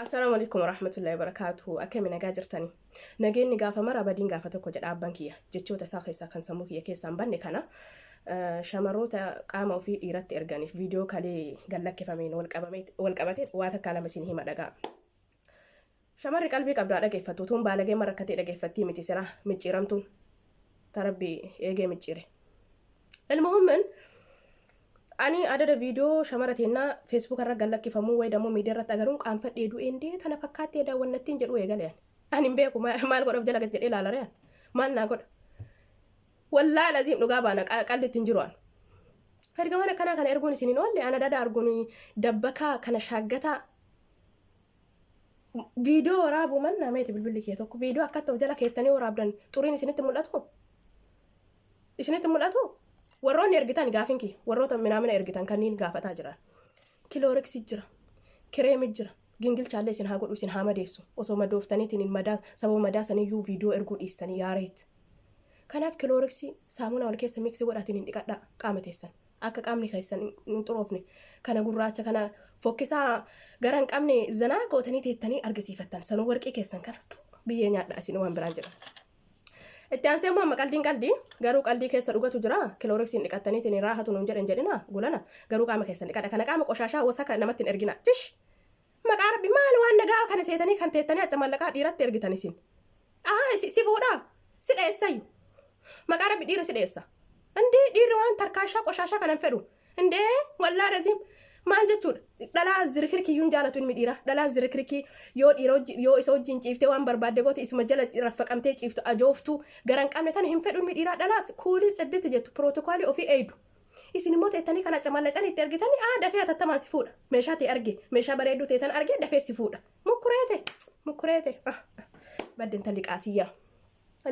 Assalaamu alaikum warahmatullahi wabarakaatuhu. Akkami nagaa jirtani? Nageenyi gaafa mara badiin gaafa tokko jedha abbaan kiyya. Jechoota isaa keessaa kan sammuu kiyya keessaa hin banne kana shamarroota qaama ofii dhiiratti erganiif viidiyoo kalee gallakkifameen wal qabatee waa takkaa lama isin hima dhagaa. Shamarri qalbii qabdu haa dhageeffattu. Tuun baalagee marakkatee dhageeffattii miti silaa micciiramtuun. Tarabbi eegee micciire. Ilmuhummin ani adada viidiyoo shamara teennaa Facebook irra gad lakkifamuu wayi dammoo miidiyaa irratti agaruun qaanfadhee du'een dee tana fakkaattee daawwannattiin jedhu eegale ani. Ani hin beeku maal godha of jala gad jedhee ilaalaree ani. Maal naa godha. Wallaahi laziim dhugaa baana qallitti hin jiru ani. Erga waan akkanaa kana erguun isin hin oolle ana dada arguun dabbakaa kana shaaggataa viidiyoo waraabuu mannaa meeti bilbilli kee tokko viidiyoo akkatti of jala keettanii waraabdan xuriin isinitti mul'atu. Isinitti mul'atu? Warroonni ergitan gaafin kiyya warroota minaamina ergitan kanniin gaafataa jiran. Kilooreksi jira. Kireemi jira. Gingilchaallee isin haa godhu isin haa madeessu. Osoo madooftaniitiin hin madaa sababa madaa saniyyuu viidiyoo erguu dhiistanii yaareet. Kanaaf kilooreksii saamunaa wal keessa miksi godhaatiin hin dhiqadhaa qaama teessan. Akka qaamni keessan hin xuroofne kana gurraacha kana fokkisaa gara hin qabne zanaa gootanii teettanii argisiifattan. Sanuu warqii keessan kana biyyee nyaadhaa isin waan biraan jedhan. Itti aansee immoo amma qaldiin qaldii garuu qaldii keessa dhugatu jira kilooriksiin dhiqattaniitiin raahatu nuun jedhan jedhina gulana garuu qaama keessan dhiqadha kana qaama qoshaashaa wasaka namatti hin ergina tish maqaa rabbi maali waan nagaa kana seetanii kan teettanii acha mallaqaa dhiiratti ergitan isin aa si fuudhaa si dheessayyu maqaa rabbi dhiira si dheessa indee dhiirri waan tarkaashaa qoshaashaa kana hin fedhu Indee wallaa raziim maal jechuudha dhalaa zirikirikiyyuun jaalatu ilmi dhiiraa dhalaa zirikirikii yoo dhiira yoo isa wajjin ciiftee waan barbaadde goote isuma jala raffaqamtee ciiftu ajooftuu gara hin qabne tana hin fedhu ilmi dhiiraa dhalaas kuulii tsidditi jettu pirootokoolii ofii eeydu isin immoo teettanii kana camallaqxanii itti ergitanii aa dafee hatattamaan si fuudha meeshaa tee arge meeshaa bareedduu teetan arge dafee si fuudha mukkureete mukkureete badde intalli qaasiyyaa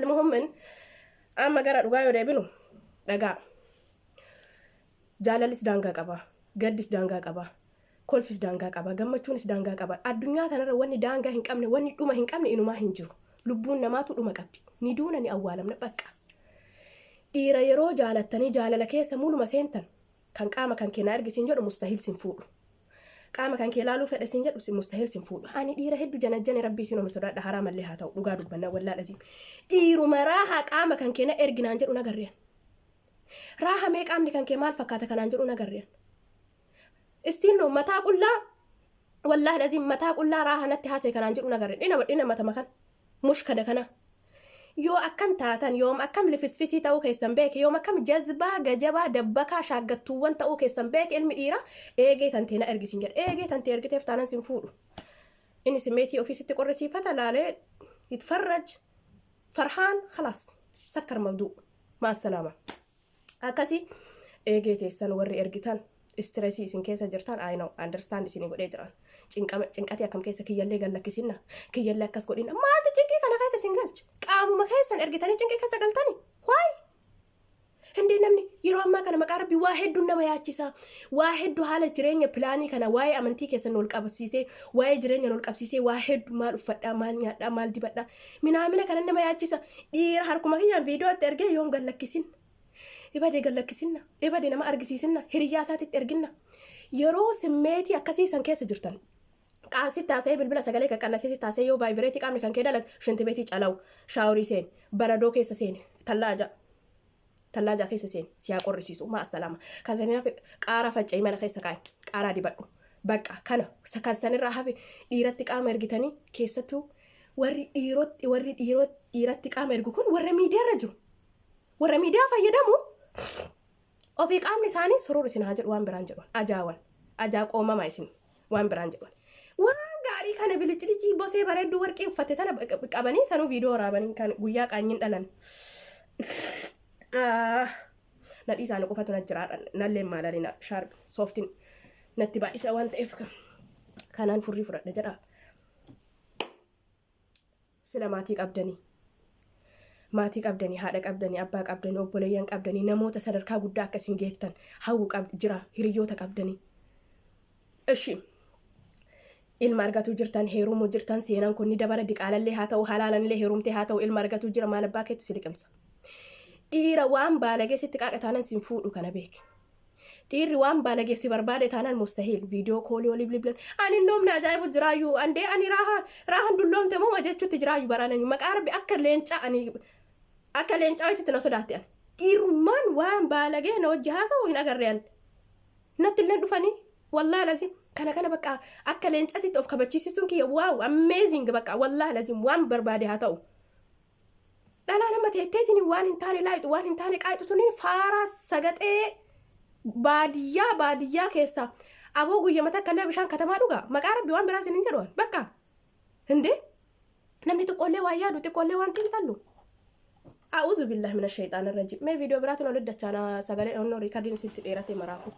ilmuhummin amma gara dhugaa yoo deebinu dhagaa Jaalallis daangaa qaba. Gaddis daangaa qaba. Kolfis daangaa qaba. Gammachuunis daangaa qaba. Addunyaa tanarra wanni daangaa hin qabne, wanni dhuma hin qabne inumaa hin jiru. Lubbuun namaatu dhuma qabdi. Ni duuna ni awwaalamna bakka. Dhiira yeroo jaalattanii jaalala keessa muluma seentan kan qaama kan kee na ergi siin jedhu mustahiil sin fuudhu. Qaama kan kee laaluu fedha siin jedhu si mustahiil sin fuudhu. Ani dhiira heddu janajjane rabbii siin uume sodaadha haraamallee haa ta'u dhugaa dubbanna wallaa dhaziim. Dhiiruma raahaa qaama kan kee na ergi naan jedhu nagarreen. Raaha mee qaamni kan kee maal fakkaata kanaan jedhu nagarreen. Istiinno mataa qullaa wallaahi laziim mataa qullaa raaha natti haasee kanaan jedhu nagarreen. Dhina dhina matama kan mushkada kana. Yoo akkam taatan yoom akkam lifisfisii ta'uu keessan beeke yoom akkam jazbaa gajabaa dabbakaa shaaggattuuwwan ta'uu keessan beeke ilmi dhiiraa eegee tantee na ergi sin jedha. Eegee tantee ergiteef taanan sin fuudhu. Inni simmeetii ofii sitti qorrisiifata laalee itfarraj farhaan khalaas sakkar mabduu. Maasalaama. Akkasi eegee teessan warri ergitan istiresii isin keessa jirtan I know understand isin godhee jiran. Cinqama cinqatii akkam keessa kiyyallee gad lakkisinna kiyyallee akkas godhinna maaltu cinqii kana keessa isin galche qaamuma keessan ergitanii cinqii keessa galtani why Hindee namni yeroo ammaa kana maqaa rabbii waa hedduun nama yaachisa. Waa hedduu haala jireenya pilaanii kana waa'ee amantii keessan wal qabsiisee waa'ee jireenya wal qabsiisee waa hedduu maal uffadhaa maal nyaadhaa maal dibadhaa minaamina kana nama yaachisa. Dhiira harkuma kiyyaan viidiyoo itti ergee yoom gad lakkisin. Ibade gad lakkisinna. Ibade nama argisiisinna. Hiriyyaa isaatitti erginna. Yeroo simmeetii akkasii san keessa jirtan. Qaansitti haasa'ee bilbila sagalee qaqqannasee sitti haasa'ee yoo vaayibireetii qaamni kan kee dalagu shintibeetii calawu shaaworii seeni baradoo keessa seeni tallaaja tallaajaa keessa seeni si haa qorrisiisu maa assalaama kan sanii hafe qaaraa faca'ii mana keessa kaa'i qaaraa dibadhu bakka kana kan sanirraa hafe dhiiratti qaama ergitanii keessattuu warri dhiirotti warri dhiirot dhiiratti qaama ergu kun warra miidiyaarra jiru warra miidiyaa fayyadamu ofii qaamni isaanii suruur isin haa jedhu waan biraan jedhu ajaawan ajaa qoomama isin waan biraan jedhu waan gaarii kana bilicicicii bosee bareedduu warqii uffatte tana qabanii sanuu viidiyoo waraabanii kan guyyaa qaanyiin dhalan nadhii isaanii qofatu na jiraadha nalleen maalalina shaarbi sooftiin natti baay'isa waan ta'eef kanaan furrii fudhadha jedha Sila maatii qabdanii? Maatii qabdanii, haadha qabdanii, abbaa qabdanii, obboleeyyan qabdanii, namoota sadarkaa guddaa akka isin geettan hawwu qab jira, hiriyyoota qabdanii. Ishi ilma argatuu jirtan, heerumuu jirtan, seenan kun ni dabara, diqaalallee haa ta'u, halaalanillee heerumtee haa ta'u, ilma argatuu jira, maal abbaa keetu si liqimsa. Dhiira waan baalagee sitti qaaqa taanan sin fuudhu kana beeki. Dhiirri waan baalageef si barbaade taanaan mustahiil video call olii bilbilan. Ani indoomne ajaa'ibu jiraayyuu andee ani raahan dulloomte moo jechuutti jiraayyuu baraanani maqaa Rabbi akka leencaa, ani akka leencaa wayitti na sodaatti. Ani dhiirummaan waan baalagee na wajji haasa'u hin agarre. Ani natti illee dhufanii, wallaahi lazim, kana bakka akka leencatitti of kabachiisisuun kiyya, wow, amazing. Bakka wallaahi lazim waan barbaade haa ta'u. Dhalaa nama teetteetiin waan hin taane laayitu, waan hin taane qaayitu, tuniin faaraa sagaxee baadiyyaa keessa aboo guyyama takka illee bishaan katamaa dhugaa. Maqaa Rabbi, waan biraas hin jedhu. Bakka hindee namni xiqqoollee waan yaadu, xiqqoollee waan xiinxallu. أعوذ بالله من الشيطان الرجيم. Mee viidiyoo biraatiin ol dachaana. Sagalee onnoo recordiin isitti dheerate maraafu.